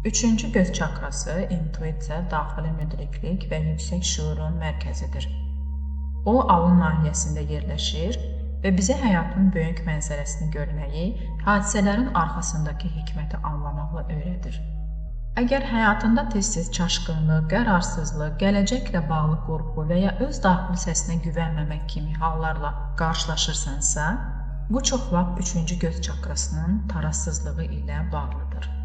Üçüncü göz çakrası intuisiya, daxili müdriklik və yüksək şüurun mərkəzidir. O, alın nahiyəsində yerləşir və bizə həyatın böyük mənzərəsini görməyi, hadisələrin arxasındakı hikməti anlamağı öyrədir. Əgər həyatında tez-tez çaşqınlıq, qərarsızlıq, gələcəklə bağlı qorxu və ya öz daxili səsinə güvənməmək kimi hallarla qarşılaşırsansa, bu çox vaxt üçüncü göz çakrasının tarazsızlığı ilə bağlıdır.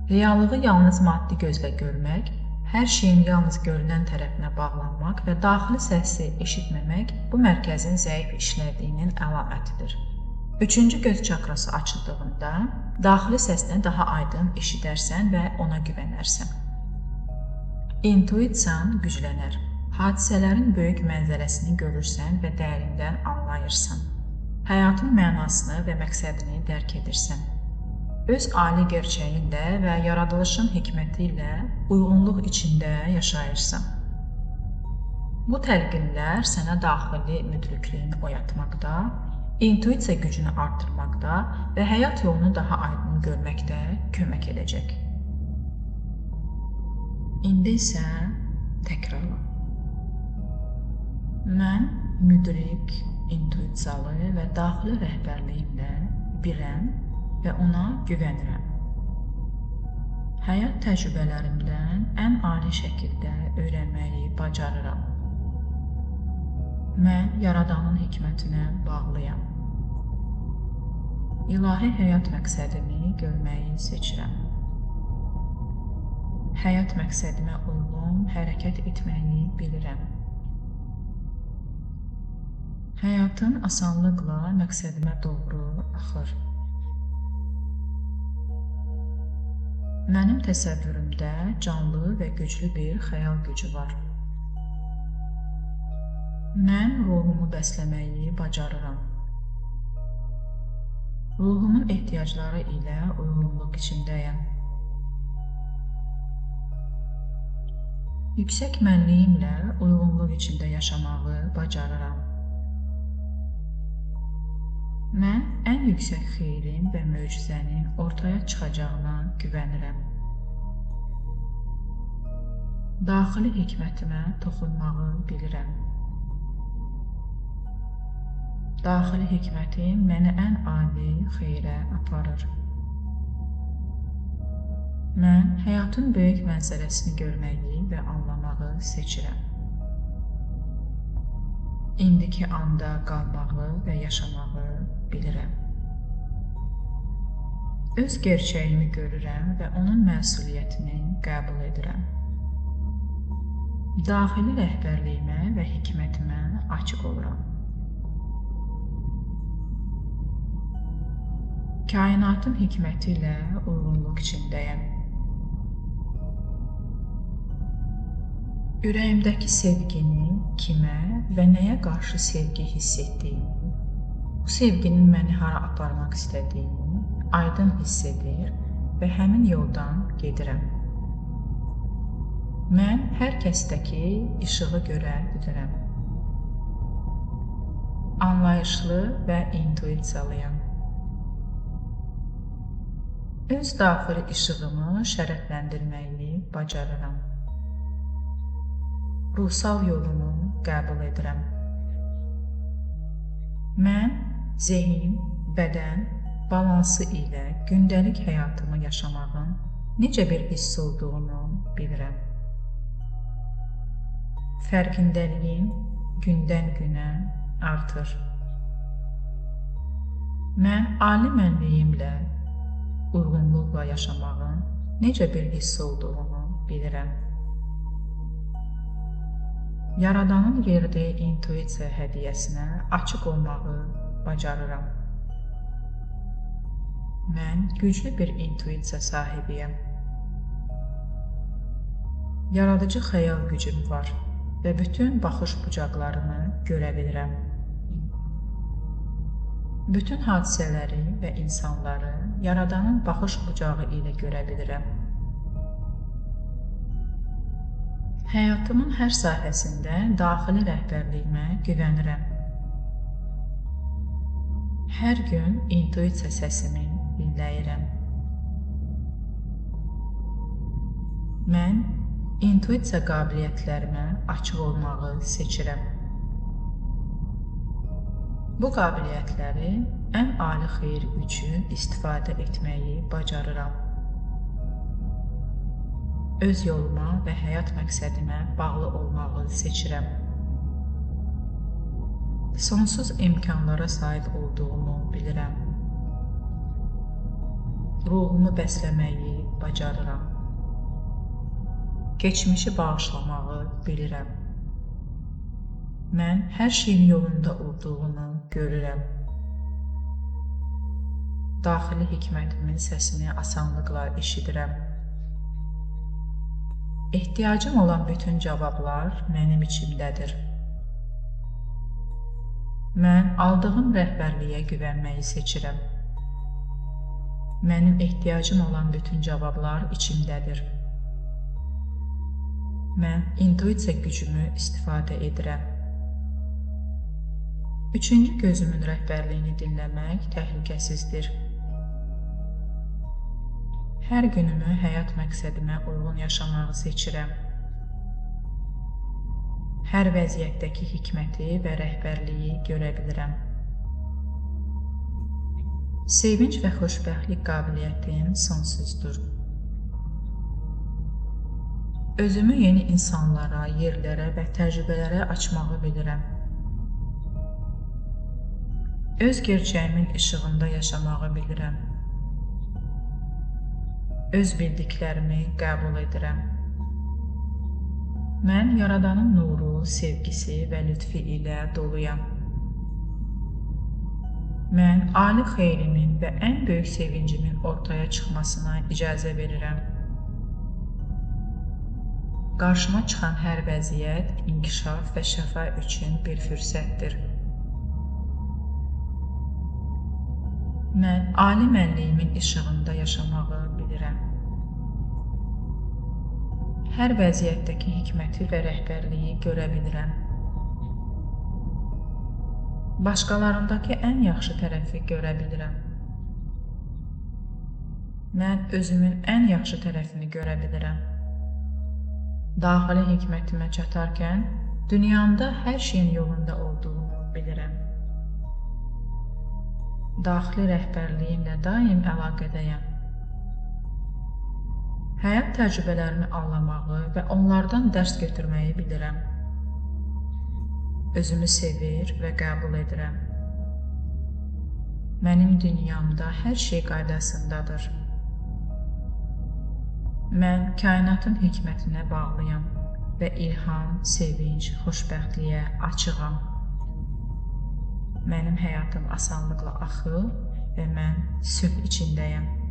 Reallığı yalnız maddi gözlə görmək, hər şeyin yalnız görünən tərəfinə bağlanmaq və daxili səsi eşitməmək bu mərkəzin zəif işlədiyinin əlamətidir. Üçüncü göz çakrası açıldığında daxili səsini daha aydın eşidərsən və ona güvənərsən. İntuisiyan güclənər. Hadisələrin böyük mənzərəsini görürsən və dərindən anlayırsan. Həyatın mənasını və məqsədini dərk edirsən. Öz ali gerçəyinlə və yaradılışın hikməti ilə uyğunluq içində yaşayırsan. Bu təlqinlər sənə daxili müdrikliyini oyatmaqda, intuisiya gücünü artırmaqda və həyat yolunu daha aydın görməkdə kömək edəcək. İndi isə təkrarla. Mən müdrik, intuisiyalı və daxili rəhbərliyimlə birəm və ona güvənirəm. Həyat təcrübələrimdən ən ali şəkildə öyrənməyi bacarıram. Mən Yaradanın hikmətinə bağlıyam. İlahi həyat məqsədimi görməyi seçirəm. Həyat məqsədimə uyğun hərəkət etməyi bilirəm. Həyatım asanlıqla məqsədimə doğru axır. Mənim təsəvvürümdə canlı və güclü bir xəyal gücü var. Mən ruhumu bəsləməyi bacarıram. Ruhumun ehtiyacları ilə uyğunluq içindəyəm. Yüksək mənliyimlə uyğunluq içində yaşamağı bacarıram. Mən ən yüksək xeyrin və möcüzənin ortaya çıxacağına güvənirəm. Daxili hikmətimə toxunmağı bilirəm. Daxili hikmətim məni ən ali xeyrə aparır. Mən həyatın böyük mənzərəsini görməyi və anlamağı seçirəm. İndiki anda qalmağı və yaşamağı bilirəm. Öz gerçəyimi görürəm və onun məsuliyyətini qəbul edirəm. Daxili rəhbərliyimə və hikmətimə açıq oluram. Kainatın hikməti ilə uyğunluq içindəyəm. Ürəyimdəki sevgini kimə və nəyə qarşı sevgi hiss etdiyimi, bu sevginin məni hara aparmaq istədiyini aydın hiss edir və həmin yoldan gedirəm. Mən hər kəsdəki işığı görə bilirəm. Anlayışlı və intuisiyalıyam. Öz daxili işığımı şərəfləndirməyi bacarıram. Ruhsal yolumu qəbul edirəm. Mən zehin, bədən balansı ilə gündəlik həyatımı yaşamağın necə bir hiss olduğunu bilirəm. Fərqindəliyim gündən günə artır. Mən ali mənliyimlə uyğunluqla yaşamağın necə bir hiss olduğunu bilirəm. Yaradanın verdiyi intuisiya hədiyyəsinə açıq olmağı bacarıram. Mən güclü bir intuisiya sahibiyəm. Yaradıcı xəyal gücüm var və bütün baxış bucaqlarını görə bilirəm. Bütün hadisələri və insanları Yaradanın baxış bucağı ilə görə bilirəm. Həyatımın hər sahəsində daxili rəhbərliyimə güvənirəm. Hər gün intuisiya səsimi dinləyirəm. Mən intuisiya qabiliyyətlərimə açıq olmağı seçirəm. Bu qabiliyyətləri ən ali xeyir üçün istifadə etməyi bacarıram. Öz yoluma və həyat məqsədimə bağlı olmağı seçirəm. Sonsuz imkanlara sahib olduğumu bilirəm. Ruhumu bəsləməyi bacarıram. Keçmişi bağışlamağı bilirəm. Mən hər şeyin yolunda olduğunu görürəm. Daxili hikmətimin səsini asanlıqla eşidirəm. Ehtiyacım olan bütün cavablar mənim içimdədir. Mən aldığım rəhbərliyə güvənməyi seçirəm. Mənim ehtiyacım olan bütün cavablar içimdədir. Mən intuisiya gücümü istifadə edirəm. Üçüncü gözümün rəhbərliyini dinləmək təhlükəsizdir. Hər günümü həyat məqsədimə uyğun yaşamağı seçirəm. Hər vəziyyətdəki hikməti və rəhbərliyi görə bilirəm. Sevinç və xoşbəxtlik qabiliyyətim sonsuzdur. Özümü yeni insanlara, yerlərə və təcrübələrə açmağı bilirəm. Öz gerçəyimin işığında yaşamağı bilirəm. Öz bildiklərimi qəbul edirəm. Mən Yaradanın nuru, sevgisi və lütfi ilə doluyam. Mən ali xeyrimin və ən böyük sevincimin ortaya çıxmasına icazə verirəm. Qarşıma çıxan hər vəziyyət inkişaf və şəfa üçün bir fürsətdir. Mən ali mənliyimin işığında yaşamağı bilirəm. Hər vəziyyətdəki hikməti və rəhbərliyi görə bilirəm. Başqalarındakı ən yaxşı tərəfi görə bilirəm. Mən özümün ən yaxşı tərəfini görə bilirəm. Daxili hikmətimə çatarkən dünyamda hər şeyin yolunda olduğunu bilirəm. Daxili rəhbərliyimlə daim əlaqədəyəm. Həyat təcrübələrimi anlamağı və onlardan dərs götürməyi bilirəm. Özümü sevir və qəbul edirəm. Mənim dünyamda hər şey qaydasındadır. Mən kainatın hikmətinə bağlıyam və ilham, sevinç, xoşbəxtliyə açığam. Mənim həyatım asanlıqla axır və mən sülh içindəyəm.